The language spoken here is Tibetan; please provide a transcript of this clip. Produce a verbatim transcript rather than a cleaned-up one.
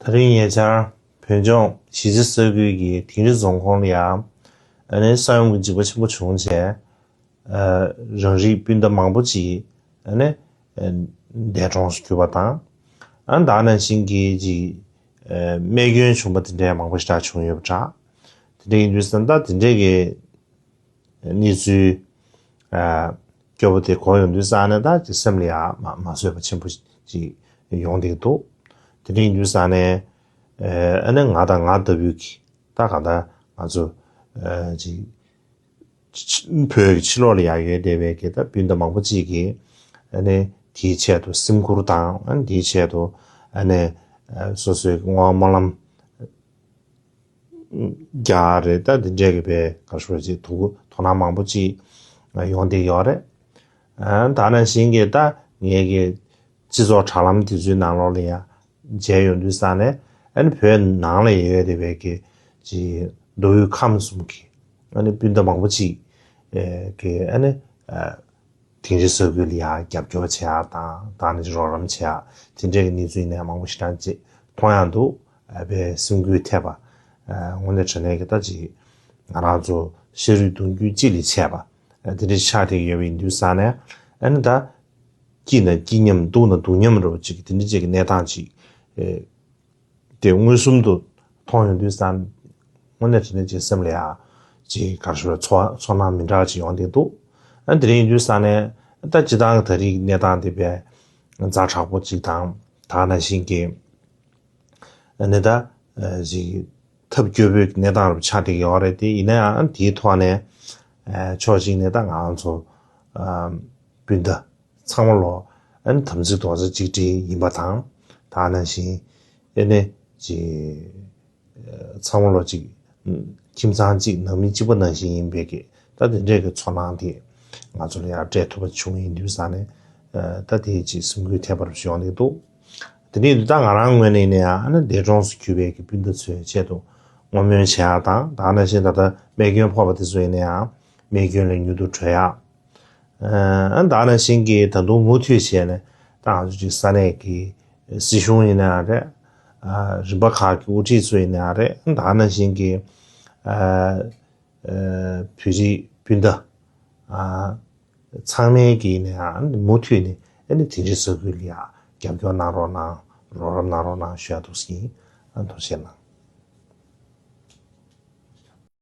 ད་རིང་ཉེ་ཆར་བོད་ལྗོངས་གཞིས་རྩེ་ས་ཁུལ་གྱི་དིང་རི་རྫོང་ཁོངས་ལ་ཡང་ཨ་ནི་ས་ཡོམ་གྱི་འཇིགས་པ་ཆེན་པོ་བྱུང་རྗེས། ཨ་རང་རིགས་སྤུན་ཟླ་མང་པོ་ཅིག་ཨ་ནི་ཨ་འདས་གྲོངས་སུ་གྱུར་པ་དང་། ཨ་ནི་ད་ག་ནང་བཞིན་གྱི་ཅིག་ཨ་རྨས་སྐྱོན་བྱུང་པ་དེ་འདྲའི་མང་པོ་ཞེ་དྲག་བྱུང་ཡོད་པ་འདྲ། དེ་འདྲ་ཡིན་དུས་ཙང་ད་དེ་འདྲའི་གི་གནས་ཚུལ་ཨ་སྐྱོ་པོ་དེ་གོ་ཡོང་དུས་ཙང་ནས་ད་ཅིག་སེམས་ལ་ཡང་མ་མ་བཟོད་པ་ཆེན་པོ་ཅིག་ཡོང་བསྡད་འདུག་དེ་འདྲ་ཡིན་དུས་ཙང་ནས་ཨ་ནི་ང་དང་ང་ལྟ་བུའི་གི་ད་གང་ལྟར་ང་ཚོ་ཨ་ཅིག་ཕྱི་བོད་ཀྱི་ཕྱི་ལོགས་ལ་ཡང་ཡོད་བསྡད་པའི་གི་ད་སྤུན་ཟླ་མང་པོ་ཅིག་གིས་ཨ་ནི་དེའི་ཆེད་དུ་སེམས་ཁུར་དང་ཨ་ནི་དེའི་ཆེད་དུ་ཨ་ནི་ཨ་སོ་སོའི་བསྔོ་བ་སྨོན་ལམ་རྒྱག་རེད། ད་དེ་འདྲས་ཀྱི་བའི་ག་ཞུ་བ་ཅིག་དོ་དོ་སྣང་མང་པོ་ཅིག་ཡོང་བསྡད་ཡོད་རེད། ཨ་ད་ག་ནང་བཞིན་གྱི་ད་ངེད་ཀྱི་སྤྱི་ཚོགས་དྲ་ལམ་དེ་ཚོའི་ནང་ལོགས་ལ་ཡང་མཇལ་ཡོང་དུས་ཙང་ནས་ཨ་ནི་བོད་ནང་ལ་ཡོད་བསྡད་པའི་གི་ཅིག་མདོ་དབུས་ཁམས་གསུམ་གྱི་ཨ་ནི་སྤུན་ཟླ་མང་པོ་ཅིག་ཨེ་གི་ཨ་ནི་ཨ་དིང་རི་ས་ཁུལ་ལ་ཡང་རྒྱབ་སྐྱོར་བྱེད་ཡག་དང་ད་ནི་རོགས་རམ་བྱེད་ཡག་དེ་འདྲའི་གི་གནས་ཚུལ་ནས་མང་པོ་ཞེ་དྲག་ཅིག་མཐོང་ཡག་འདུག་ཨ་དཔེ་སེམས་འགུལ་ཐེབས་པ། ཨ་དངོས་གནས་དྲང་གནས་ཀྱི་ད་ཅིག་ང་རང་ཚོ་ཤ་རུས་གདུང་རྒྱུད་གཅིག་ལས་ཆད་པ་ཨ་དེ་འདྲ་ཆགས་བསྡད་ཡོད་པ་ཡིན་དུས་ཙང་ནས་ཨ་ནི་ད་སྐྱིད་ན་སྐྱིད་མཉམ་སྡུག་ན་སྡུག་མཉམ་རེད་པ་ཅིག་དེ་འདྲ་ཅིག་གི་གནས་སྟངས་ཅིག་ཨེ། དེ་མངོན་སུམ་དུ་མཐོང་ཡོང་དུས་ཙང་དངོས་གནས་དྲང་གནས་ཅིག་སེམས་ལ་ཡང་ཅིག་ག་རེ་ཞུ་རེད། ཚོར་ཚོར་སྣང་མི་འདྲ་བ་ཅིག་ཡོང་བསྡད་འདུག་ཨ་དེ་རིང་ཡིན་དུས་ཙང་ནས་ད་སྤྱིར་བཏང་གི་ད་རེས་ཀྱི་གནས་སྟངས་དེ་དཔེ་ཛ་དྲག་པོ་ཅིག་དང་ད་ག་ནང་བཞིན་གྱི་ཨ་ནི་ད་ཨ་ཅིག་ཐབས་སྐྱོ་པོའི་གནས་སྟངས་རུ་ཆགས་བསྡད་ཀྱི་ཡོད་རེད། དེ་ཡིན་ན་ཡང་དེའི་ཐོག་ནས་ཨ་ཕྱོགས་གཅིག་ནས་ད་ང་རང་ཚོ་ཨ་སྤུན་ཟླ་ཚང་མ་ལོ་ཨ་ནི་དམ་ཚིག་རྡོག་རྩ་གཅིག་སྒྲིལ་ཡིན་པ་དང་། ད་ག་ནང་བཞིན་ཨ་ནི་ཅིག་ཚང་མ་ལོ་གཅིག་ཁྱིམ་ཚང་གཅིག་ནང་མི་གཅིག་པ་ནང་བཞིན་ཡིན་པའི་གི་ད་དེ་འདྲའི་གི་ཚོར་སྣང་དེ་ང་ཚོ་ལ་ཡང་སྤྲད་ཐུབ་པ་བྱུང་ཡིན་དུས་ཙང་ནས་ཨ་ད་དེ་ཅིག་སེམས་འགུལ་ཐེབས་པ་རུ་ཡོང་གི་འདུག་དེ་ནས་ད་ང་རང་ངོས་ནས་ཡིན་ན་ཡང་ཨ་ནི་འདས་གྲོངས་སུ་གྱུར་པའི་གི་སྤུན་ཟླ་ཚོའི་ཆེད་དུ་བསྔོ་སྨོན་བྱེད་ཡག་དང་། ད་ག་ནང་བཞིན་ད་ལྟ་རྨས་སྐྱོན་ཕོག་པ་དེ་ཚོ་ཡིན་ན་ཡང་རྨས་སྐྱོན་ལས་མྱུར་དུ་གྲོལ་ཡག་ཨ་ད་ག་ནང་བཞིན་གྱི་ད་དུང་མུ་མཐུད་བྱས་ནས་ད་ང་ཚོ་ཅིག་ས་གནས་ཀྱི་སྲིད་གཞུང་ཡིན་ན་ཡང་རེད། ཨ་རིམ་པ་ཁག་གི་དབུ་ཁྲིད་ཚོ་ཡིན་ན་ཡང་རེད། ད་ག་ནང་བཞིན་གྱི་ཨ་ཨ་བོད་རིགས་སྤུན་ཟླ་ཨ་ཚང་མས་ཀྱི་ཡིན་ན་ཡང་མུ་མཐུད་ནས་ཨ་ནི་དིང་རི་ས་ཁུལ་ལ་ཡང་རྒྱབ་སྐྱོར་གནང་རོགས་གནང་། རོགས་རམ་གནང་རོགས་གནང་ཞུ་ཡག་འདུག་ཟེར་གྱི་ཡིན། ཨ་ཐུགས་རྗེ་གནང་།